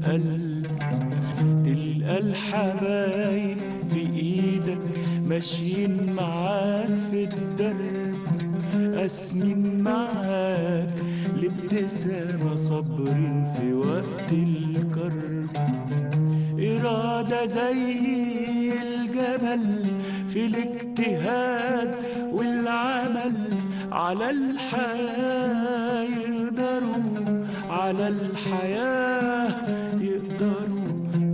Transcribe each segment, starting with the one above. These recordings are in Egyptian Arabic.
القلب. تلقى الحبايب في ايدك ماشيين معاك في الدرب، قاسمين معاك الابتسامة، صابرين في وقت الكرب. إرادة زي الجبل في الاجتهاد والعمل، على الحياة يقدروا، على الحياة يقدروا،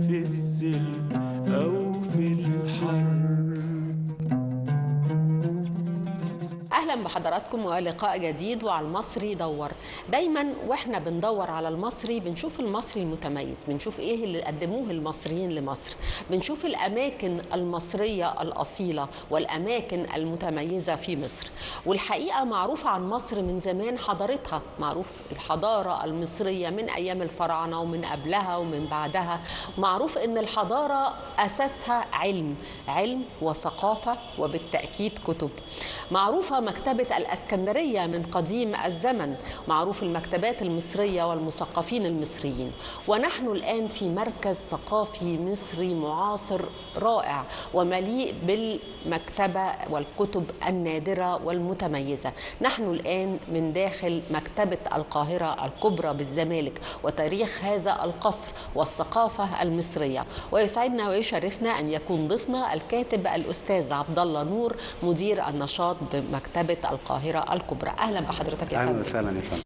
في السلم أو في الحرب. اهلا بحضراتكم ولقاء جديد وعلى المصري دور. دايما واحنا بندور على المصري بنشوف المصري المتميز، بنشوف ايه اللي قدموه المصريين لمصر، بنشوف الاماكن المصرية الاصيلة والاماكن المتميزة في مصر. والحقيقة معروف عن مصر من زمان حضارتها، معروف الحضارة المصرية من ايام الفراعنة ومن قبلها ومن بعدها، معروف ان الحضارة اساسها علم، علم وثقافة وبالتاكيد كتب. معروفة مكتبة الأسكندرية من قديم الزمن، معروف المكتبات المصرية والمثقفين المصريين. ونحن الآن في مركز ثقافي مصري معاصر رائع ومليء بالمكتبة والكتب النادرة والمتميزة. نحن الآن من داخل مكتبة القاهرة الكبرى بالزمالك وتاريخ هذا القصر والثقافة المصرية. ويسعدنا ويشرفنا أن يكون ضيفنا الكاتب الأستاذ عبد الله نور، مدير النشاط بمكتبة القاهرة الكبرى. أهلا بحضرتك يا فندم. أهلا وسهلا يا فندم.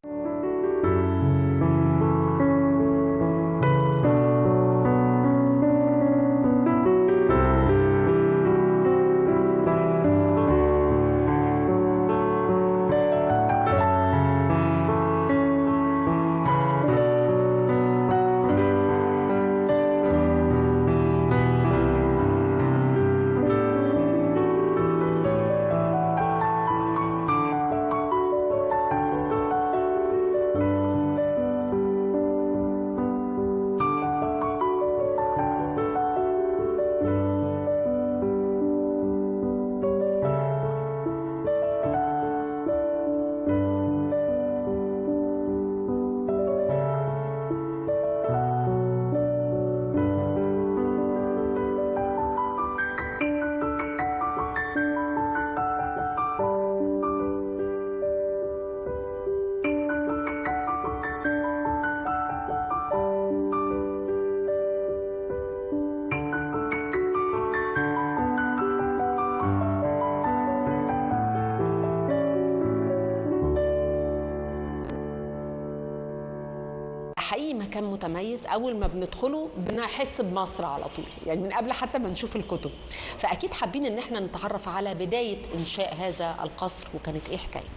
حقيقي مكان متميز، اول ما بندخله بنحس بمصر على طول، يعني من قبل حتى ما نشوف الكتب. فاكيد حابين ان احنا نتعرف على بداية انشاء هذا القصر وكانت ايه حكايته.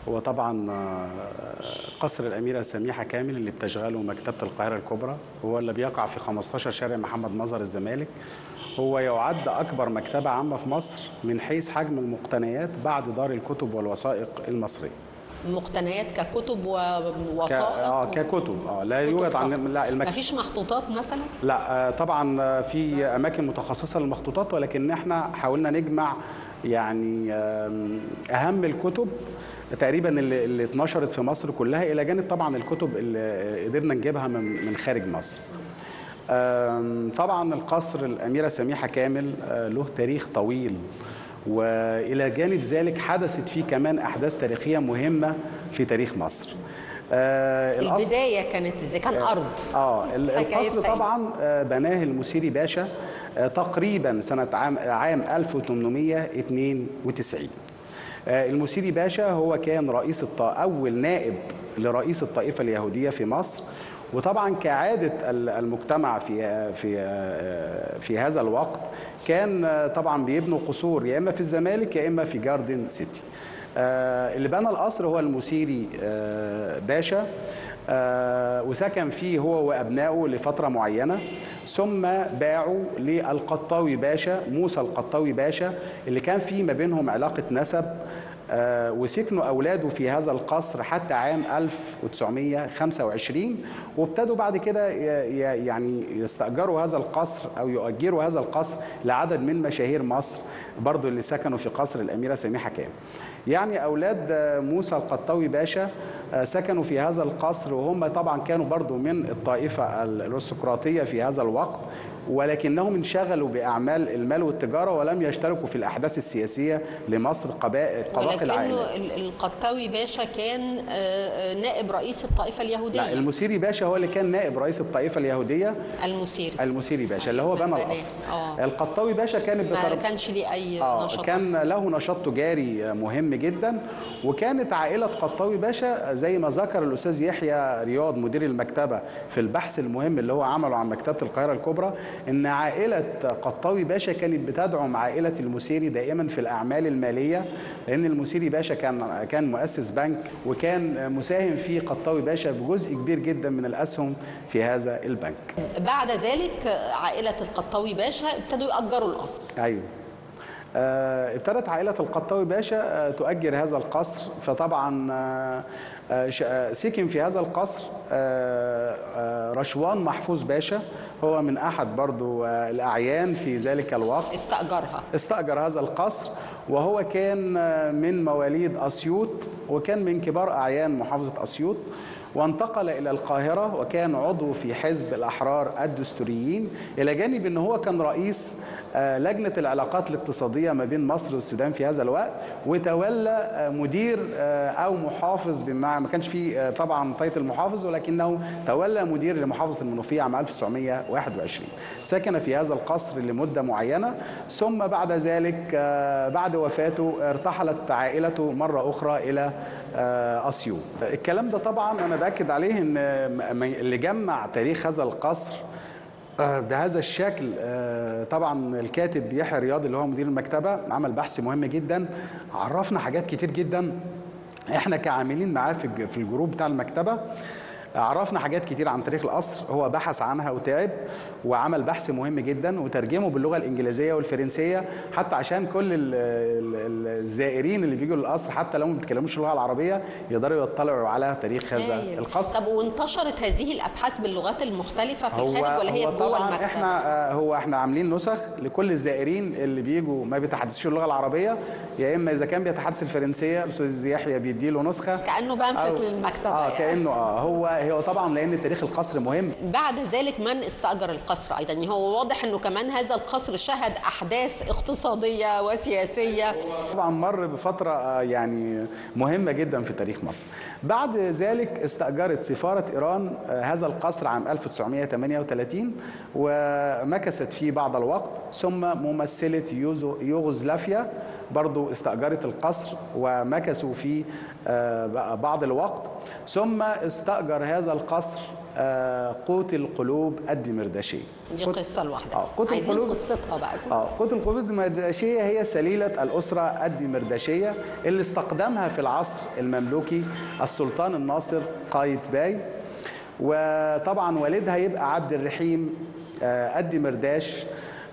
هو طبعا قصر الاميره سميحه كامل اللي بتشغله مكتبه القاهره الكبرى، هو اللي بيقع في 15 شارع محمد مظهر الزمالك. هو يعد اكبر مكتبه عامة في مصر من حيث حجم المقتنيات بعد دار الكتب والوثائق المصرية. مقتنيات ككتب ووثائق؟ ككتب، لا يوجد عن لا مفيش مخطوطات مثلا؟ لا طبعا في اماكن متخصصة للمخطوطات، ولكن احنا حاولنا نجمع يعني اهم الكتب تقريبا اللي اتنشرت في مصر كلها، الى جانب طبعا الكتب اللي قدرنا نجيبها من خارج مصر. طبعا القصر الاميره سميحه كامل له تاريخ طويل، وإلى جانب ذلك حدثت فيه كمان أحداث تاريخية مهمة في تاريخ مصر. البداية كانت إزاي؟ كان أرض. القصر طبعا بناه المسيري باشا تقريبا سنة عام 1892. المسيري باشا هو كان رئيس أول نائب لرئيس الطائفة اليهودية في مصر، وطبعا كعادة المجتمع في في في هذا الوقت كان طبعا بيبنوا قصور يا اما في الزمالك يا اما في جاردن سيتي. اللي بنى القصر هو المسيري باشا، وسكن فيه هو وابنائه لفترة معينة، ثم باعوا للقطاوي باشا، موسى القطاوي باشا، اللي كان فيه ما بينهم علاقة نسب، وسكنوا أولاده في هذا القصر حتى عام 1925، وابتدوا بعد كده يعني يستأجروا هذا القصر أو يؤجروا هذا القصر لعدد من مشاهير مصر برضو اللي سكنوا في قصر الأميرة سميحة كامل. يعني أولاد موسى القطاوي باشا سكنوا في هذا القصر، وهم طبعا كانوا برضو من الطائفة الأرستقراطية في هذا الوقت، ولكنهم انشغلوا بأعمال المال والتجارة ولم يشتركوا في الأحداث السياسية لمصر قبائل العائلة. ولكنه القطاوي باشا كان نائب رئيس الطائفة اليهودية. لا، المسيري باشا هو اللي كان نائب رئيس الطائفة اليهودية. المسيري باشا اللي هو بنى القصر. القطاوي باشا كانت ما كانش ليه أي نشاط، كان له نشاط تجاري مهم جدا. وكانت عائلة قطاوي باشا زي ما ذكر الأستاذ يحيى رياض مدير المكتبة في البحث المهم اللي هو عمله عن مكتبة القاهرة الكبرى، إن عائلة قطاوي باشا كانت بتدعم عائلة المسيري دائما في الأعمال المالية، لأن المسيري باشا كان مؤسس بنك، وكان مساهم في قطاوي باشا بجزء كبير جدا من الأسهم في هذا البنك. بعد ذلك عائلة القطاوي باشا ابتدوا يأجروا القصر. أيوه، ابتدت عائلة القطاوي باشا تؤجر هذا القصر. فطبعا سكن في هذا القصر رشوان محفوظ باشا، هو من أحد برضو الأعيان في ذلك الوقت، استأجر هذا القصر، وهو كان من مواليد أسيوط، وكان من كبار أعيان محافظة أسيوط، وانتقل إلى القاهرة، وكان عضو في حزب الأحرار الدستوريين، إلى جانب أنه هو كان رئيس لجنة العلاقات الاقتصادية ما بين مصر والسودان في هذا الوقت، وتولى مدير أو محافظ، بما ما كانش فيه طبعا title محافظ، ولكنه تولى مدير لمحافظة المنوفية عام 1921. سكن في هذا القصر لمدة معينة، ثم بعد ذلك بعد وفاته ارتحلت عائلته مرة أخرى إلى أسيوط. الكلام ده طبعا أنا بأكد عليه إن اللي جمع تاريخ هذا القصر بهذا الشكل طبعا الكاتب يحيى رياض اللي هو مدير المكتبة عمل بحث مهم جدا، عرفنا حاجات كتير جدا احنا كعاملين معاه في الجروب بتاع المكتبة، عرفنا حاجات كتير عن تاريخ القصر، هو بحث عنها وتعب وعمل بحث مهم جدا وترجمة باللغة الإنجليزية والفرنسية، حتى عشان كل الزائرين اللي بيجوا للقصر حتى لو ما بيتكلموش اللغة العربية يقدروا يطلعوا على تاريخ هذا القصر. طب وانتشرت هذه الأبحاث باللغات المختلفة في الخارج ولا هي جوه المكتبة؟ احنا عاملين نسخ لكل الزائرين اللي بيجوا ما بيتحدثوش اللغة العربية، يا إما إذا كان بيتحدث الفرنسية الأستاذ يحيى بيديله نسخة كأنه pamphlet للمكتبة يعني. كأنه هو طبعا لان تاريخ القصر مهم. بعد ذلك من استأجر القصر ايضا؟ يعني هو واضح انه كمان هذا القصر شهد احداث اقتصادية وسياسية، طبعا مر بفترة يعني مهمة جدا في تاريخ مصر. بعد ذلك استأجرت سفارة ايران هذا القصر عام 1938 ومكثت فيه بعض الوقت، ثم ممثلة يوغوسلافيا برضو استأجرت القصر ومكثوا فيه بعض الوقت، ثم استأجر هذا القصر قوت القلوب الدمردشية. دي قصة لوحدها، عايزين قصتها بقى. قوت القلوب الدمردشية هي سليلة الأسرة الدمردشية اللي استقدمها في العصر المملوكي السلطان الناصر قايتباي، وطبعا والدها يبقى عبد الرحيم الدمرداش،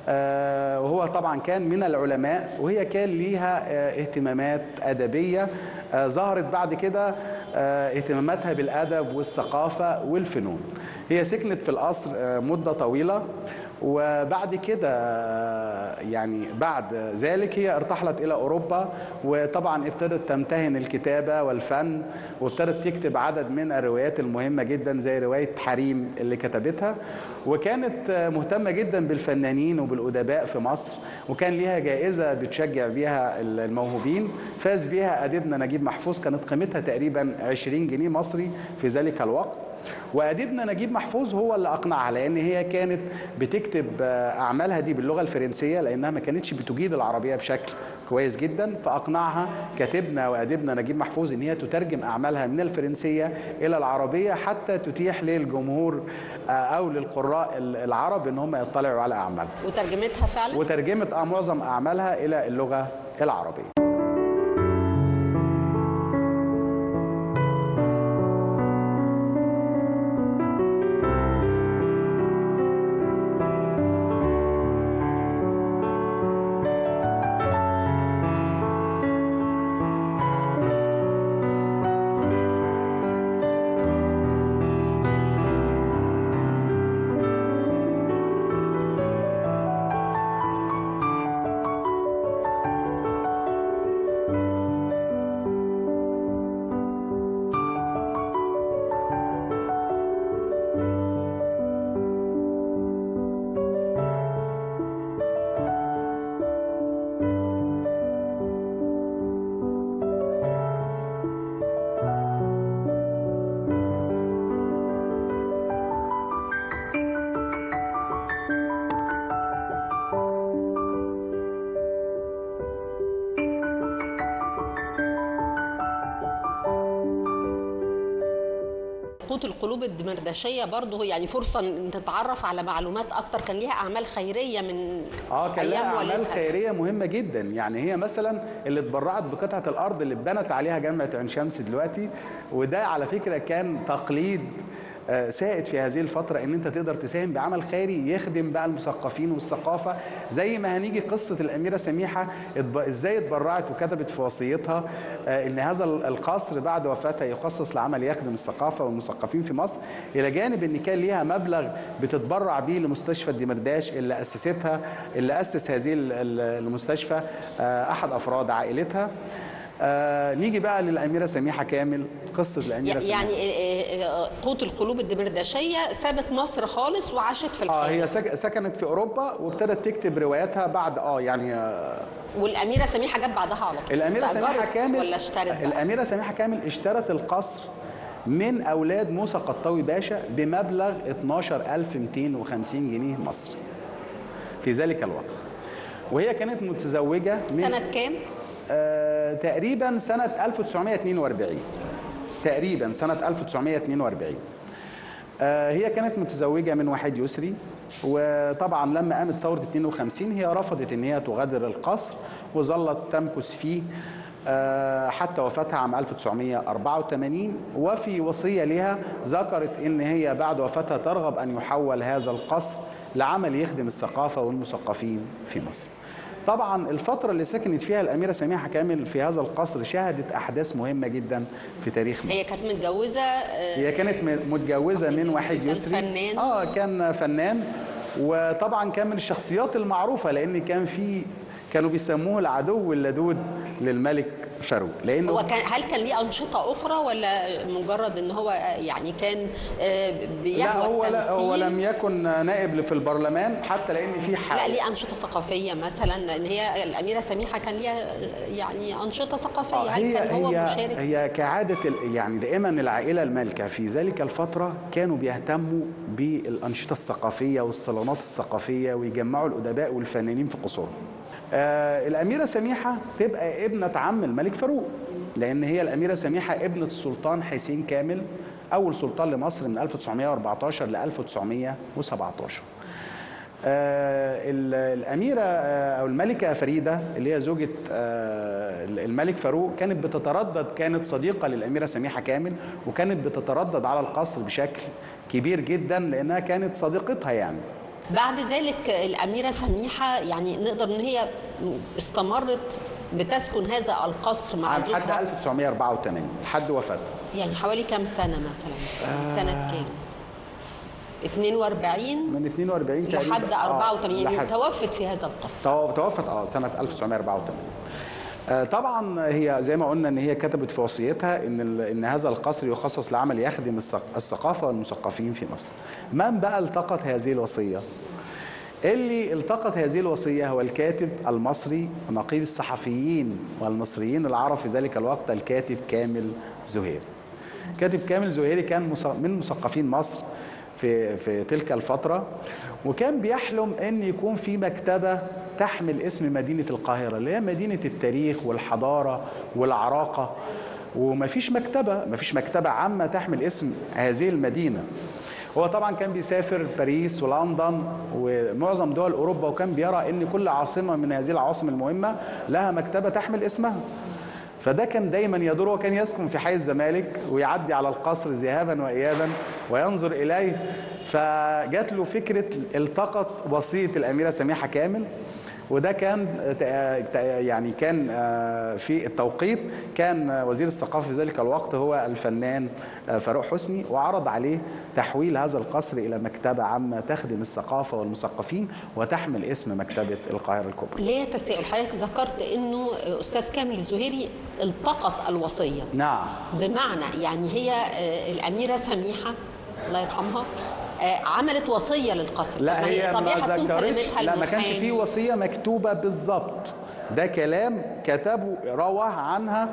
وهو طبعا كان من العلماء، وهي كان ليها اهتمامات أدبية ظهرت بعد كده اهتماماتها بالأدب والثقافة والفنون. هي سكنت في القصر مدة طويلة، وبعد كده يعني بعد ذلك هي ارتحلت إلى أوروبا، وطبعا ابتدت تمتهن الكتابة والفن، وابتدت تكتب عدد من الروايات المهمة جدا زي رواية حريم اللي كتبتها، وكانت مهتمة جدا بالفنانين وبالأدباء في مصر، وكان ليها جائزة بتشجع بيها الموهوبين فاز بيها أديبنا نجيب محفوظ، كانت قيمتها تقريبا 20 جنيه مصري في ذلك الوقت. وأديبنا نجيب محفوظ هو اللي أقنعها، لأن هي كانت بتكتب أعمالها دي باللغة الفرنسية لأنها ما كانتش بتجيد العربية بشكل كويس جدا، فأقنعها كاتبنا وأديبنا نجيب محفوظ إن هي تترجم أعمالها من الفرنسية إلى العربية حتى تتيح للجمهور أو للقراء العرب إن هم يطلعوا على أعمالها. وترجمتها فعلا؟ وترجمت معظم أعمالها إلى اللغة العربية. قوت القلوب الدمردشيه برضه يعني فرصة ان تتعرف على معلومات اكتر. كان ليها اعمال خيرية من كان لها اعمال خيرية مهمة جدا. يعني هي مثلا اللي اتبرعت بقطعه الارض اللي اتبنت عليها جامعه عين شمس دلوقتي، وده على فكرة كان تقليد سائد في هذه الفترة، ان انت تقدر تساهم بعمل خيري يخدم بقى المثقفين والثقافة. زي ما هنيجي قصة الأميرة سميحة ازاي اتبرعت وكتبت في وصيتها ان هذا القصر بعد وفاتها يخصص لعمل يخدم الثقافة والمثقفين في مصر، الى جانب ان كان ليها مبلغ بتتبرع بيه لمستشفى الدمرداش اللي اسستها، اللي اسس هذه المستشفى احد افراد عائلتها. نيجي بقى للأميرة سميحة كامل. قصة الأميرة سميحة يعني قوت القلوب الدمردشية سابت مصر خالص وعاشت في الخارج. هي سكنت في أوروبا وابتدت تكتب رواياتها بعد يعني والأميرة سميحة جت بعدها على طول. الأميرة سميحة كامل ولا اشترت بقى؟ الأميرة سميحة كامل اشترت القصر من أولاد موسى قطاوي باشا بمبلغ 12250 جنيه مصري في ذلك الوقت، وهي كانت متزوجة من سنة كام؟ تقريبا سنة 1942، تقريبا سنة 1942. هي كانت متزوجة من وحيد يسري، وطبعا لما قامت ثورة 52 هي رفضت ان هي تغادر القصر وظلت تمكث فيه حتى وفاتها عام 1984. وفي وصية لها ذكرت ان هي بعد وفاتها ترغب ان يحول هذا القصر لعمل يخدم الثقافة والمثقفين في مصر. طبعا الفترة اللي سكنت فيها الأميرة سميحة كامل في هذا القصر شهدت أحداث مهمة جدا في تاريخ مصر. هي كانت متجوزة، هي كانت متجوزة من وحيد يسري، فنان. كان فنان، وطبعا كان من الشخصيات المعروفة، لأن كانوا بيسموه العدو اللدود للملك فاروق. لأنه هو كان، هل كان ليه أنشطة أخرى ولا مجرد إن هو يعني كان بيهوى التمثيل؟ لا، هو لم يكن نائب في البرلمان حتى، لأن في حق. لا، ليه أنشطة ثقافية مثلا، لأن هي الأميرة سميحة كان ليها يعني أنشطة ثقافية. هل كان هو مشارك؟ هي كعادة يعني دائما العائلة المالكة في ذلك الفترة كانوا بيهتموا بالأنشطة الثقافية والصالونات الثقافية ويجمعوا الأدباء والفنانين في قصورهم. الأميرة سميحة تبقى ابنة عم الملك فاروق، لأن هي الأميرة سميحة ابنة السلطان حسين كامل، أول سلطان لمصر من 1914 ل 1917. الأميرة أو الملكة فريدة اللي هي زوجة الملك فاروق كانت بتتردد، كانت صديقة للأميرة سميحة كامل، وكانت بتتردد على القصر بشكل كبير جدا لأنها كانت صديقتها يعني. بعد ذلك الأميرة سميحة يعني نقدر إن هي استمرت بتسكن هذا القصر مع زوجها لحد 1984 لحد وفاتها. يعني حوالي كام سنة مثلا؟ سنة كام؟ 42، من 42 تقريبا لحد 84. يعني توفت في هذا القصر. توفت سنة 1984. طبعا هي زي ما قلنا ان هي كتبت في وصيتها ان هذا القصر يخصص لعمل يخدم الثقافة والمثقفين في مصر. من بقى التقط هذه الوصية؟ اللي التقط هذه الوصية هو الكاتب المصري نقيب الصحفيين والمصريين العرب في ذلك الوقت، الكاتب كامل زهيري. كاتب كامل زهيري كان من مثقفين مصر في تلك الفترة، وكان بيحلم ان يكون في مكتبه تحمل اسم مدينة القاهرة اللي هي مدينة التاريخ والحضارة والعراقة، ومفيش مكتبة، مفيش مكتبة عامة تحمل اسم هذه المدينة. هو طبعا كان بيسافر باريس ولندن ومعظم دول أوروبا، وكان بيرى ان كل عاصمة من هذه العواصم المهمة لها مكتبة تحمل اسمها. فده كان دايما يدور، وكان يسكن في حي الزمالك ويعدي على القصر ذهابا وإيابا وينظر إليه. فجات له فكرة، التقط وصية الأميرة سميحة كامل، وده كان يعني كان في التوقيت كان وزير الثقافة في ذلك الوقت هو الفنان فاروق حسني، وعرض عليه تحويل هذا القصر إلى مكتبة عامة تخدم الثقافة والمثقفين وتحمل اسم مكتبة القاهرة الكبرى. ليه تساؤل؟ حضرتك ذكرت إنه أستاذ كامل الزهيري التقط الوصية. نعم. بمعنى يعني هي الأميرة سميحة الله يرحمها عملت وصية للقصر. لا، هي ما ذكرتش، لا ما كانش فيه وصية مكتوبة بالظبط، ده كلام كتبه رواه عنها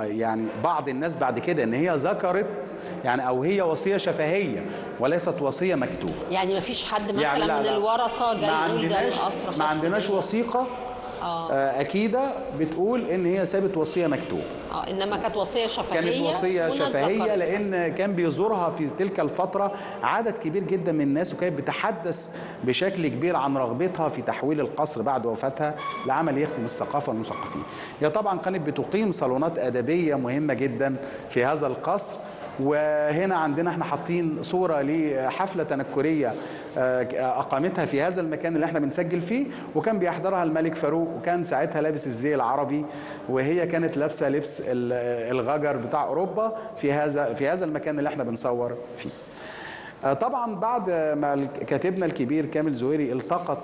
يعني بعض الناس بعد كده، ان هي ذكرت يعني، او هي وصية شفهيه وليست وصية مكتوبة. يعني ما فيش حد مثلا يعني من الورثة جاي يقول ده القصر؟ ما عندناش وثيقة اكيدة بتقول ان هي سابت وصية مكتوبة. انما كانت وصية شفهيه. كانت وصية شفهيه، لان كان بيزورها في تلك الفترة عدد كبير جدا من الناس، وكانت بتحدث بشكل كبير عن رغبتها في تحويل القصر بعد وفاتها لعمل يخدم الثقافة والمثقفين. هي طبعا كانت بتقيم صالونات ادبية مهمة جدا في هذا القصر. وهنا عندنا احنا حاطين صورة لحفلة تنكرية أقامتها في هذا المكان اللي احنا بنسجل فيه، وكان بيحضرها الملك فاروق، وكان ساعتها لابس الزي العربي، وهي كانت لابسة لبس الغجر بتاع أوروبا في هذا المكان اللي احنا بنصور فيه. طبعا بعد ما كاتبنا الكبير كامل زهيري التقط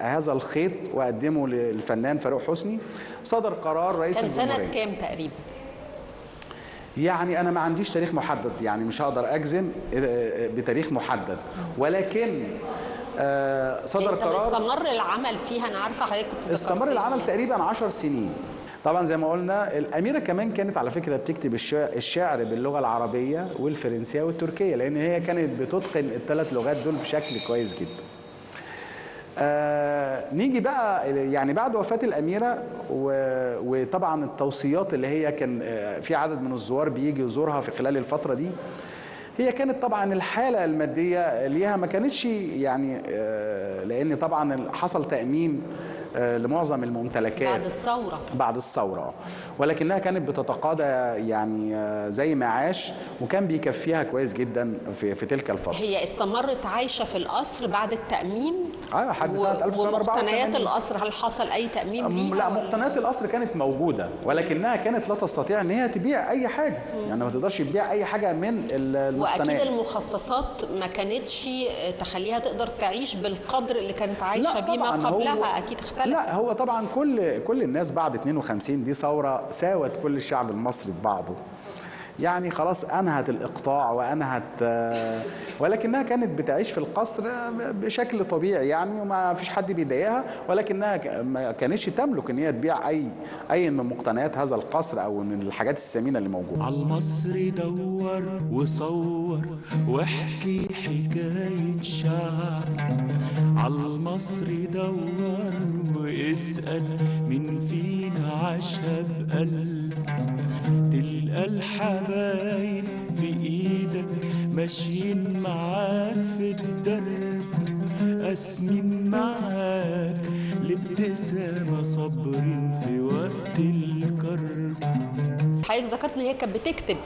هذا الخيط وقدمه للفنان فاروق حسني، صدر قرار رئيس الجمهورية. كان سنة كام تقريبا؟ يعني أنا ما عنديش تاريخ محدد، يعني مش هقدر أجزم بتاريخ محدد، ولكن صدر قرار. استمر العمل فيها، أنا عارفة حضرتك كنت استمر العمل تقريبا 10 سنين. طبعا زي ما قلنا الأميرة كمان كانت على فكرة بتكتب الشعر باللغة العربية والفرنسية والتركية، لأن هي كانت بتتقن الثلاث لغات دول بشكل كويس جدا. نيجي بقى يعني بعد وفاة الأميرة، وطبعا التوصيات اللي هي كان في عدد من الزوار بيجي يزورها في خلال الفترة دي، هي كانت طبعا الحالة المادية ليها ما كانتش يعني لأن طبعا حصل تأميم لمعظم الممتلكات بعد الثورة، بعد الثورة، ولكنها كانت بتتقاضى يعني زي معاش، وكان بيكفيها كويس جدا في تلك الفترة. هي استمرت عايشة في القصر بعد التأميم؟ لحد سنة 1984. ومقتنيات القصر هل حصل أي تأميم ليها؟ لا، مقتنيات القصر كانت موجودة، ولكنها كانت لا تستطيع إن هي تبيع أي حاجة، يعني ما تقدرش تبيع أي حاجة من المقتنيات. وأكيد المخصصات ما كانتش تخليها تقدر تعيش بالقدر اللي كانت عايشة بيه ما قبلها، أكيد اختلف. لا، هو طبعا كل الناس بعد 52 دي ثورة ساوت كل الشعب المصري ببعضه، يعني خلاص أنهت الإقطاع وأنهت، ولكنها كانت بتعيش في القصر بشكل طبيعي يعني، وما فيش حد بيضايقها، ولكنها ما كانتش تملك إن هي تبيع أي من مقتنيات هذا القصر أو من الحاجات الثمينة اللي موجودة. على المصري دور وصور واحكي حكاية شعب، على المصري دور واسأل مين فينا عاشها بقلب، تلقى الحبايب في ايدك ماشيين معاك في الدرب، قاسمين معاك الابتسامة صابرين في وقت الكرب. حضرتك ذكرت ان هي كانت بتكتب.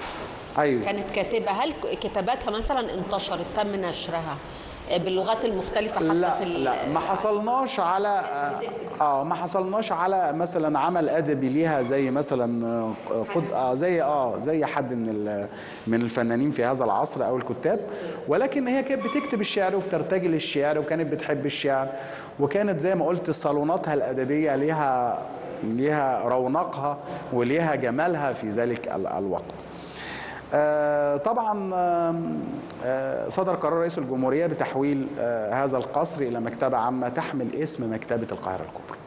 ايوه، كانت كاتبة. هل كتاباتها مثلا انتشرت، تم نشرها باللغات المختلفة حتى؟ لا في لا، ما حصلناش على ما حصلناش على مثلا عمل أدبي ليها زي مثلا زي زي حد من الفنانين في هذا العصر أو الكتاب، ولكن هي كانت بتكتب الشعر وبترتجل الشعر، وكانت بتحب الشعر، وكانت زي ما قلت صالوناتها الأدبية ليها رونقها وليها جمالها في ذلك الوقت. طبعا صدر قرار رئيس الجمهورية بتحويل هذا القصر إلى مكتبة عامة تحمل اسم مكتبة القاهرة الكبرى.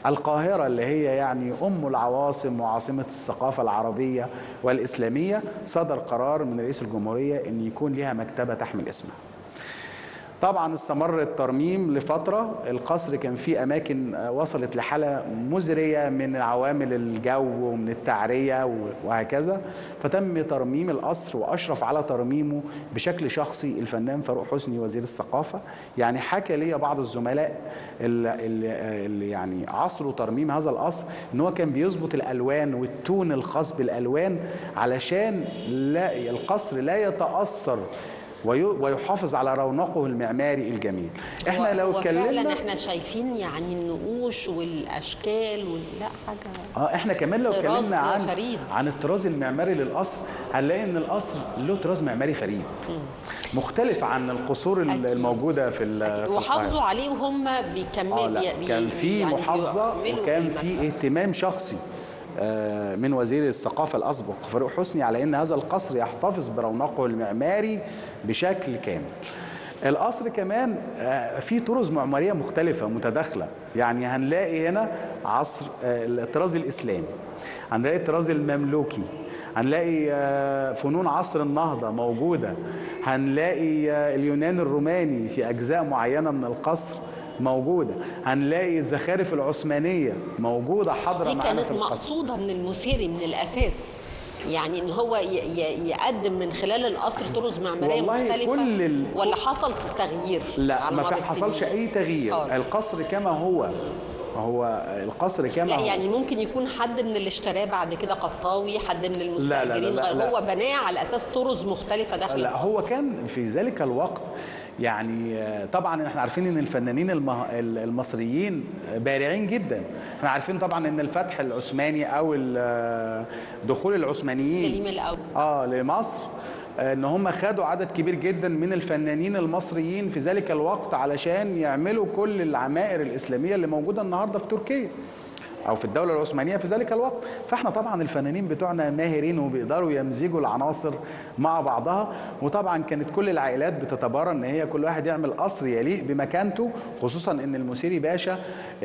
القاهرة اللي هي يعني أم العواصم وعاصمة الثقافة العربية والإسلامية، صدر قرار من رئيس الجمهورية أن يكون لها مكتبة تحمل اسمها. طبعا استمر الترميم لفترة، القصر كان فيه أماكن وصلت لحالة مزرية من عوامل الجو ومن التعرية وهكذا، فتم ترميم القصر وأشرف على ترميمه بشكل شخصي الفنان فاروق حسني وزير الثقافة. يعني حكى لي بعض الزملاء اللي يعني عصروا ترميم هذا القصر إن هو كان بيظبط الألوان والتون الخاص بالألوان علشان لا القصر لا يتأثر ويحافظ على رونقه المعماري الجميل. احنا لو اتكلمنا فعلا احنا شايفين يعني النقوش والاشكال لا حاجة. احنا كمان لو اتكلمنا عن الطراز المعماري للقصر هنلاقي ان القصر له طراز معماري فريد مختلف عن القصور الموجودة في وحافظوا عليه وهم بيكملوا. كان في يعني محافظة وكان في اهتمام شخصي من وزير الثقافة الأسبق فاروق حسني على أن هذا القصر يحتفظ برونقه المعماري بشكل كامل. القصر كمان فيه طرز معمارية مختلفة متداخلة، يعني هنلاقي هنا عصر الطراز الإسلامي، هنلاقي الطراز المملوكي، هنلاقي فنون عصر النهضة موجودة، هنلاقي اليونان الروماني في أجزاء معينة من القصر موجودة، هنلاقي الزخارف العثمانية موجودة حاضره معانا في القصر. دي كانت مقصوده من المسيري من الاساس، يعني ان هو يقدم من خلال القصر طرز معمارية مختلفة، ولا حصل تغيير؟ لا، ما حصلش اي تغيير. القصر كما هو، هو القصر كما لا هو. يعني ممكن يكون حد من اللي اشتراه بعد كده قطاوي، حد من المستأجرين، لا لا لا لا. هو بناه على اساس طرز مختلفة داخل. لا، هو كان في ذلك الوقت يعني طبعا احنا عارفين ان الفنانين المصريين بارعين جدا. احنا عارفين طبعا ان الفتح العثماني او دخول العثمانيين سليم الاول لمصر، ان هم خدوا عدد كبير جدا من الفنانين المصريين في ذلك الوقت علشان يعملوا كل العمائر الإسلامية اللي موجودة النهاردة في تركيا أو في الدولة العثمانية في ذلك الوقت. فاحنا طبعا الفنانين بتوعنا ماهرين وبيقدروا يمزجوا العناصر مع بعضها، وطبعا كانت كل العائلات بتتبارى ان هي كل واحد يعمل قصر يليق بمكانته، خصوصا ان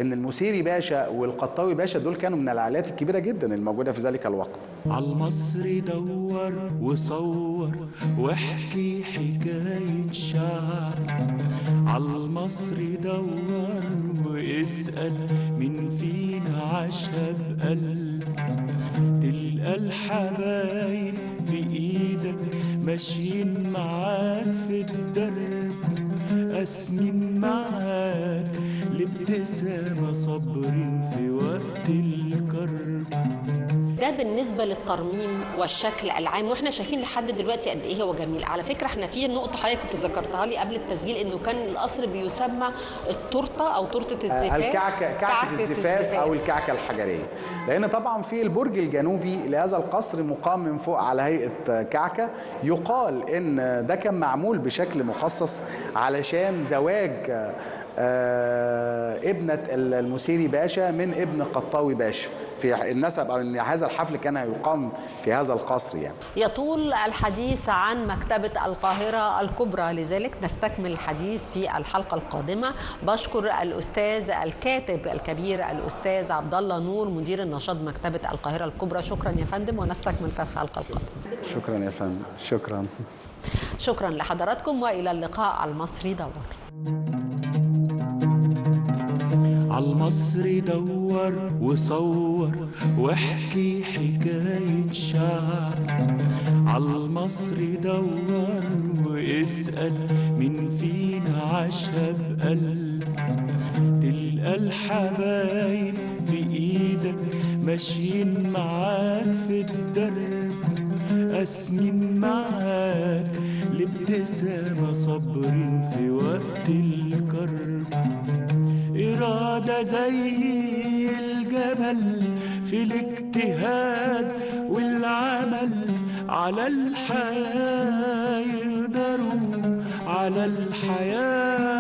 المسيري باشا والقطاوي باشا دول كانوا من العائلات الكبيرة جدا الموجودة في ذلك الوقت. على المصري دور وصور واحكي حكاية شعب، على المصري دور واسأل مين فينا عاشها بقلب، تلقى الحبايب في ايدك ماشيين معاك في الدرب، قاسمين معاك الابتسامة صابرين في وقت الكرب. ده بالنسبة للترميم والشكل العام، واحنا شايفين لحد دلوقتي قد ايه هو جميل. على فكرة احنا في نقطة حضرتك كنت ذكرتها لي قبل التسجيل، انه كان القصر بيسمى التورتة او تورتة الزفاف، الكعكة، كعكة الزفاف او الكعكة الحجرية، لان طبعا في البرج الجنوبي لهذا القصر مقام من فوق على هيئة كعكة. يقال ان ده كان معمول بشكل مخصص علشان زواج ابنة المسيري باشا من ابن قطاوي باشا في النسب، أو أن هذا الحفل كان يقام في هذا القصر. يعني يطول الحديث عن مكتبة القاهرة الكبرى، لذلك نستكمل الحديث في الحلقة القادمة. بشكر الأستاذ الكاتب الكبير الأستاذ عبد الله نور، مدير النشاط مكتبة القاهرة الكبرى. شكرا يا فندم، ونستكمل في الحلقة القادمة. شكرا يا فندم، شكرا. شكرا لحضراتكم، وإلى اللقاء على المصري دور. عالمصري دور وصور واحكي حكاية شعب، عالمصري دور واسأل مين فينا عاشها بقلب، تلقى الحبايب في ايدك ماشيين معاك في الدرب، قاسمين معاك الابتسامة صابرين في وقت الكرب، إرادة زي الجبل في الاجتهاد والعمل، على الحياة يقدروا، على الحياة